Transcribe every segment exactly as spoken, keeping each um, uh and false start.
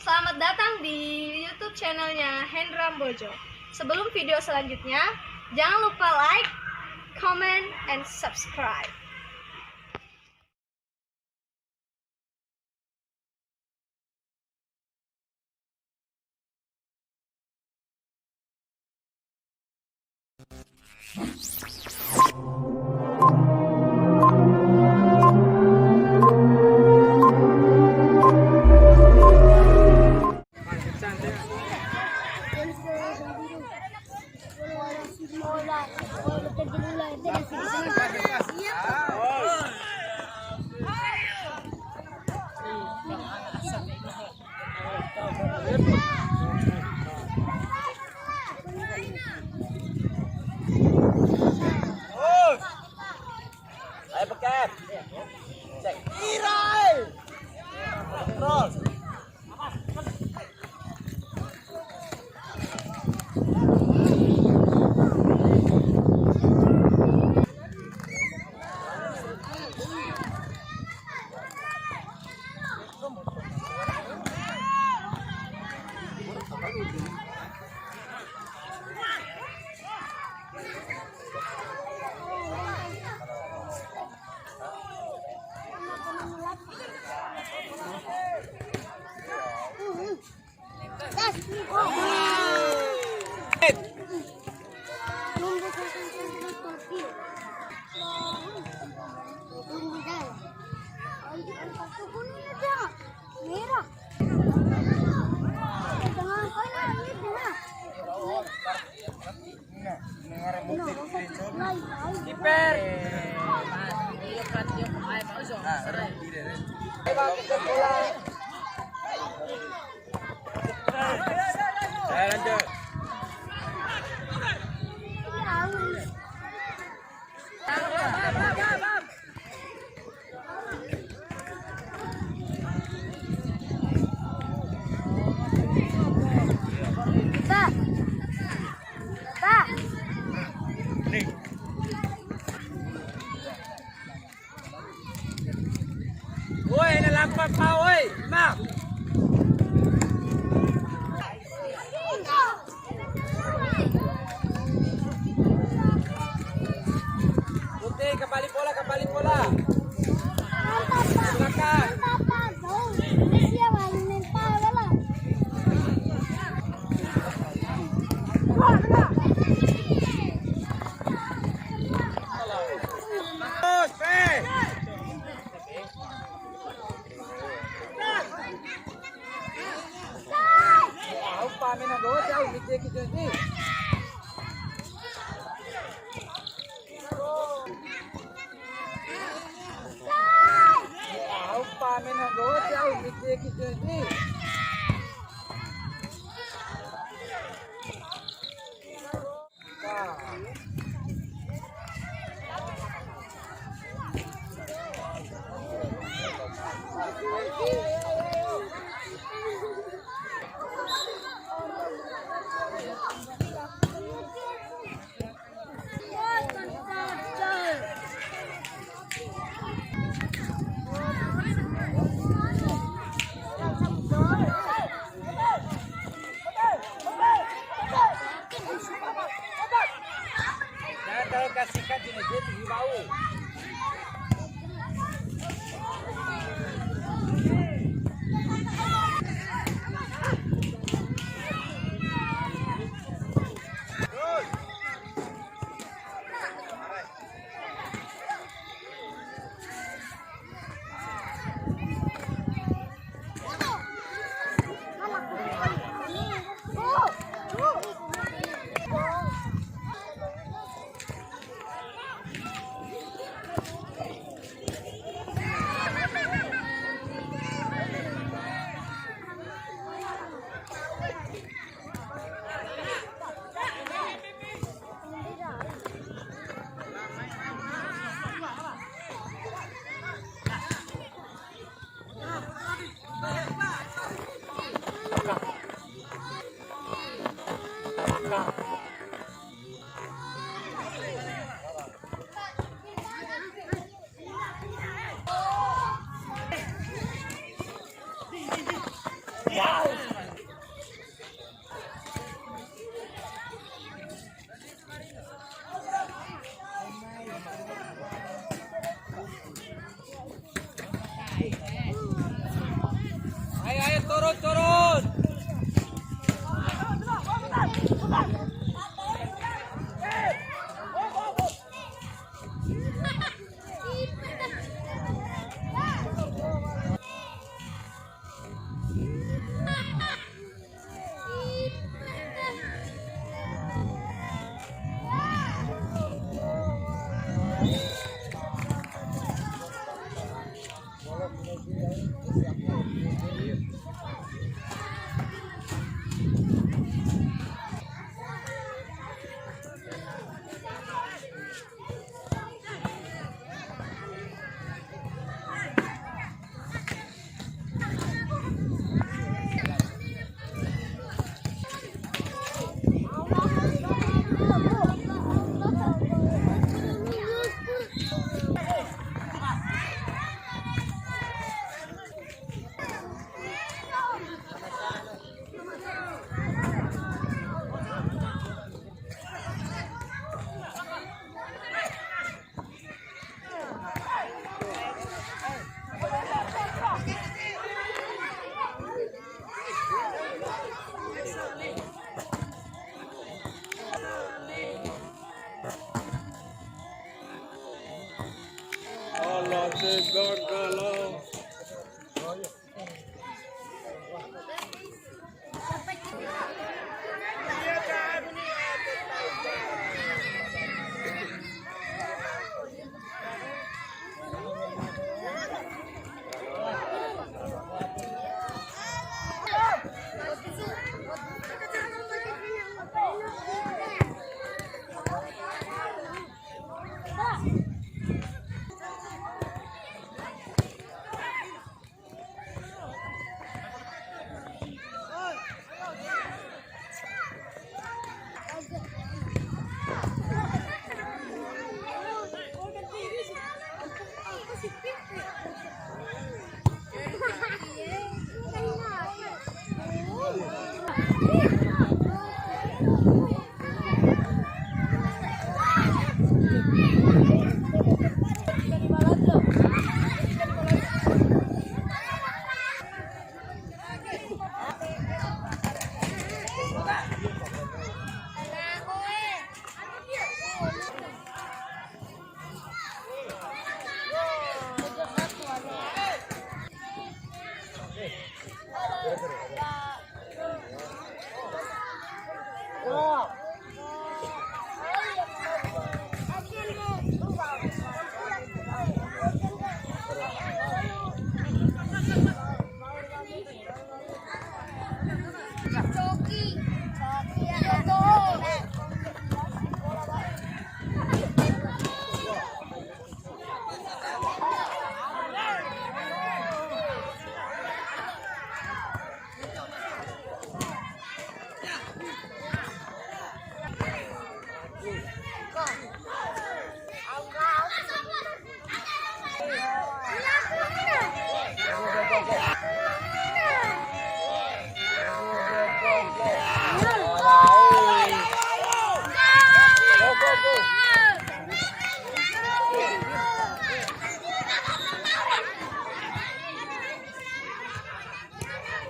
Selamat datang di YouTube channelnya Hendra Mbojo. Sebelum video selanjutnya, jangan lupa like, comment, and subscribe. Ayo, pakai. Cek. Irai. Terus. Merah. Kiper. Woi, na lampa pa, woi, Imam. Putih, kembali bola, kembali bola. Silakan. Terus, eh. Au pa mena doho, au mite ki jadi. Au pa mena doho, au mite ki jadi.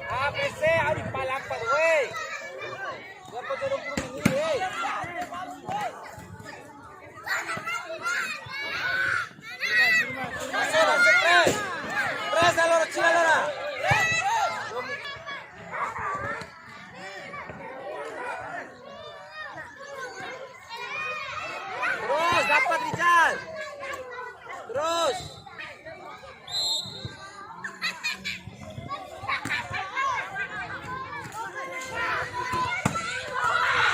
A B C, au di palapa, woi. Dua puluh dua puluh menit, hei. Masuk, masuk, pres. Pres, alora, cila, alora. Terus, dapat, Rijal. Terus.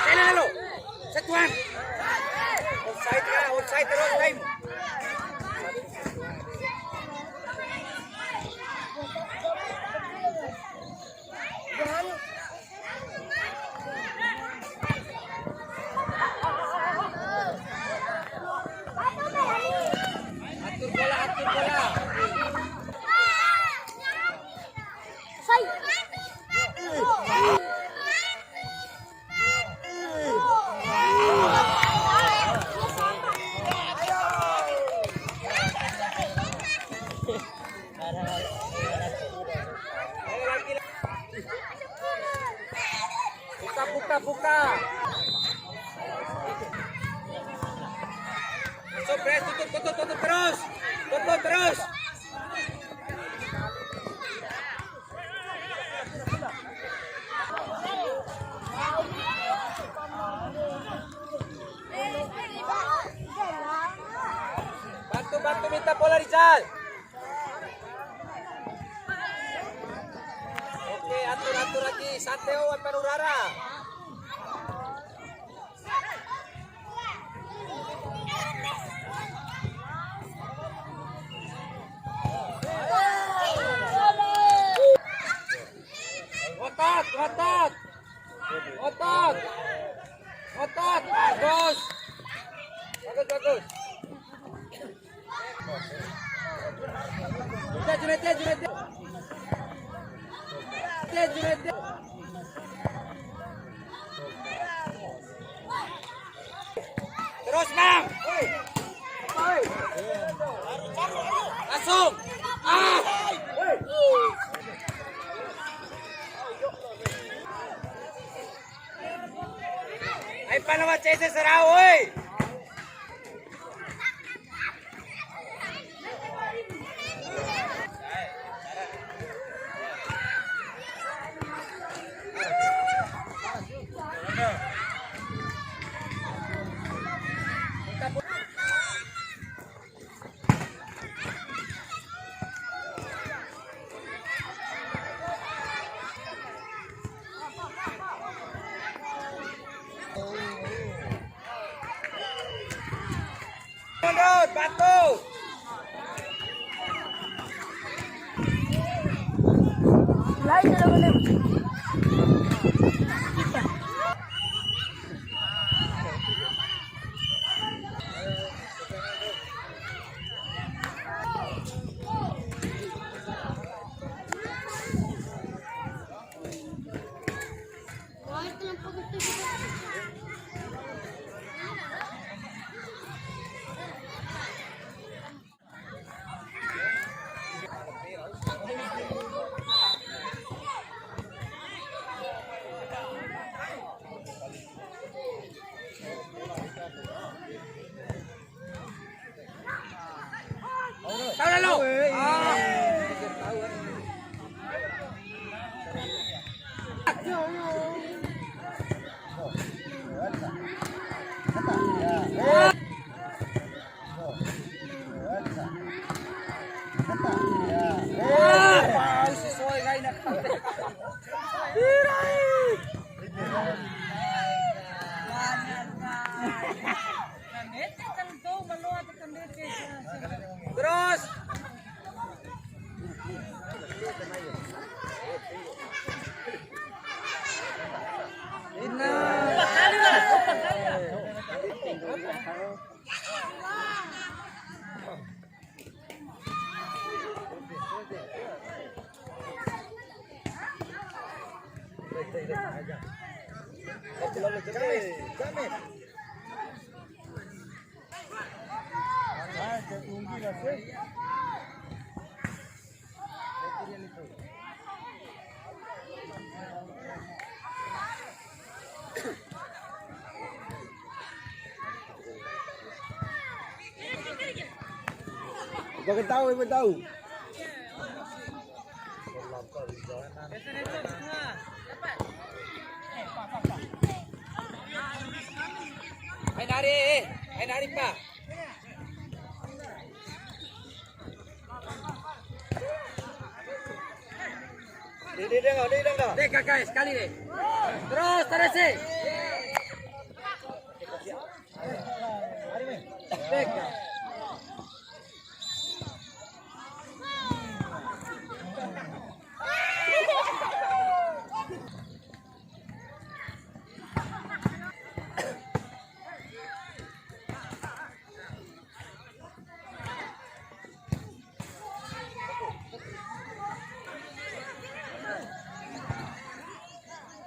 Sini dulu. Satuan. Offside ya, offside terus, time. Atur bola, atur bola. Sai. Buka, buka, buka. Masuk, pres, tutup, tutup, tutup terus. Tutup terus. Bantu, bantu minta bola, Rizal. Oke, atur, atur lagi. Santai, oh, Wan Panurara. Ngotot, ngotot. Ngotot. Ngotot. Bagus. Bagus, bagus. Junaid, Junaid, Junaid. Junaid, Junaid. Terus, Bang. Langsung. Ah. Ai, pana wa C C serau, woi. Batu. Lain dalam mana? Tahu dah lu. Ah. Terus. Ina. Bagi tahu, ibu tahu. Ain ari, ain ari, Pak. Dek, kakak, sekali deh. Terus, terus sih. Dek.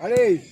Allez.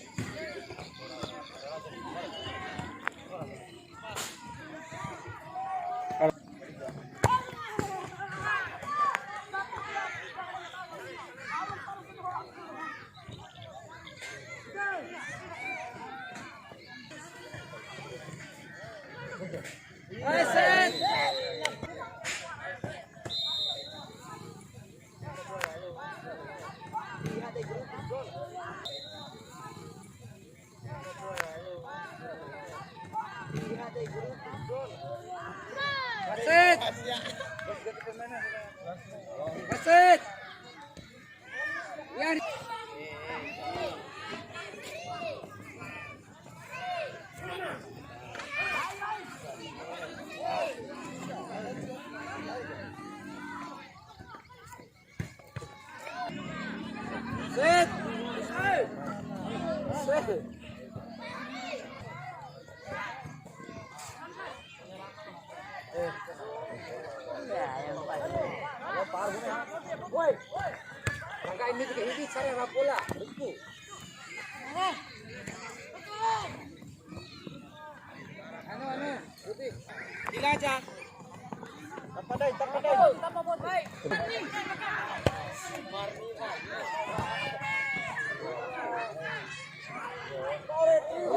Wasit. Wasit. Ya. Set. Set. Woi. Langkah ini juga ini cara bola. Berhenti. Anu, anu. Gila aja. Tapa dai, tapa dai.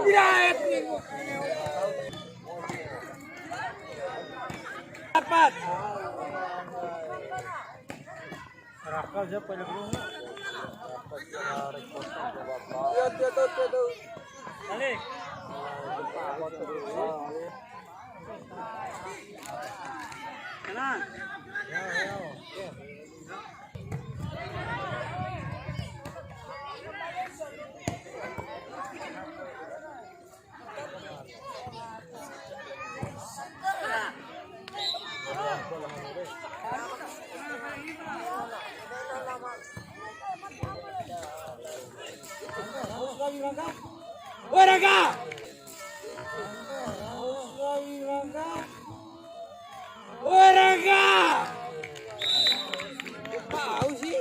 Gila, eh. Dapat. Raka siapa yang belum? Iya, dia tahu, dia tahu. Balik. Kanan. Ya, ya, ya. Oi, Raka! Oi, Raka! Tahu sih.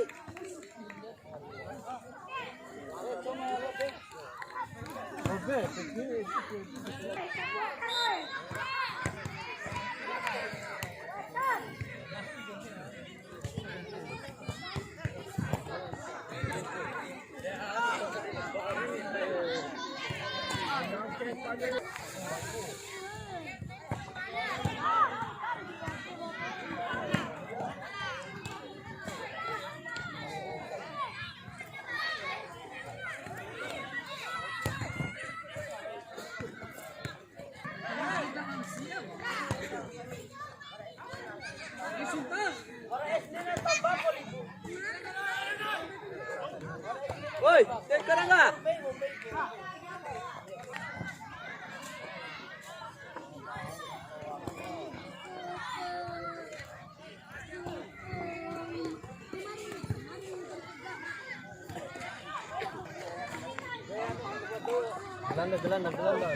Woi, sekarang nggak? Belanda, Belanda, Belanda.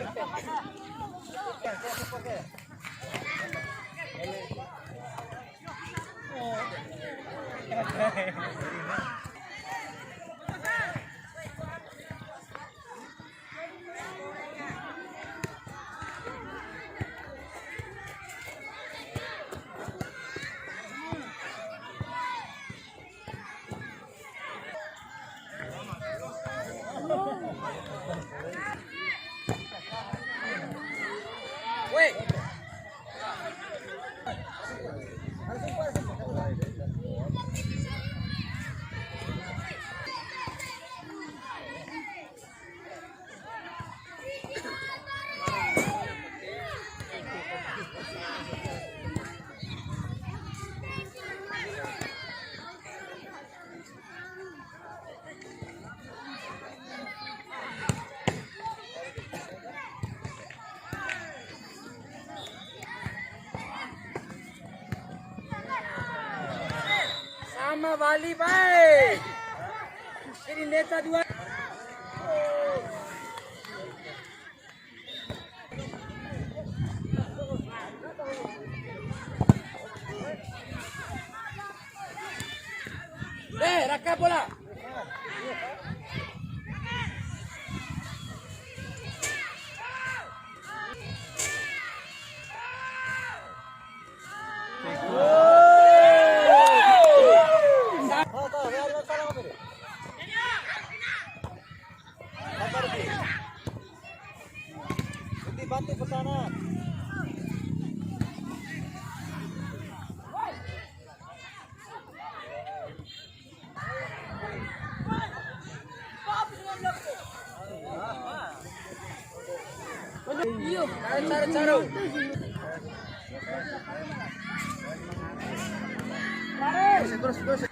Sama wali, bae. Jadi neta dua. Eh, raka bola. Sabar, Ki. Putih batu pertahanan. Iyo, cara, cara, cara. Terus, terus, terus.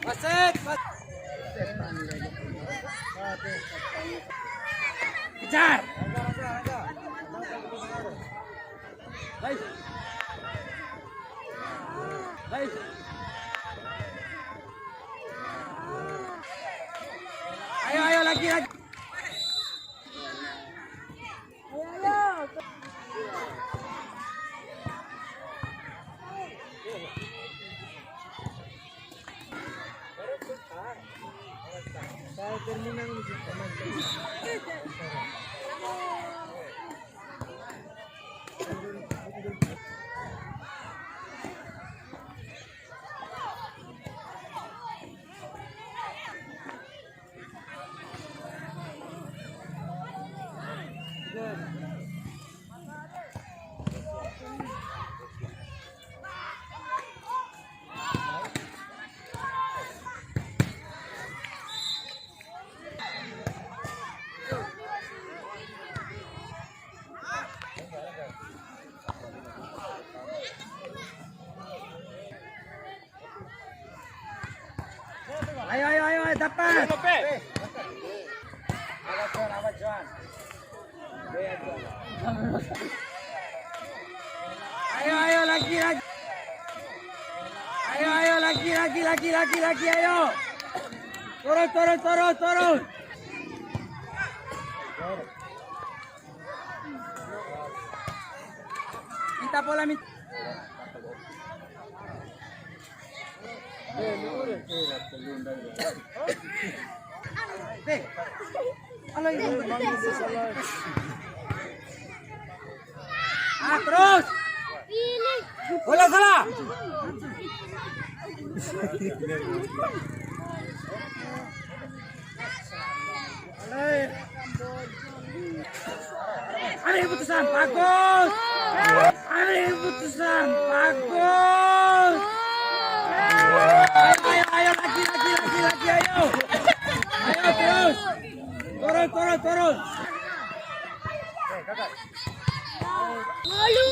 Wasit, wasit. Kejar. Baik. Baik. Ayo, ayo, lagi, lagi. Ayo, ayo, ayo, ayo, dapat. Awas, Jon, awas, Jon. Ayo, ayo, lagi, lagi. Ayo, ayo, lagi, lagi, lagi, lagi, lagi, ayo. Turun, turun, turun, turun. Minta bola, minta. Ah, terus. Bola salah. Ada keputusan, bagus. Ada keputusan, bagus. Ayo, ayo, ayo, lagi, lagi, lagi, lagi, ayo. Ayo, terus. Turun, turun, turun. Lalu.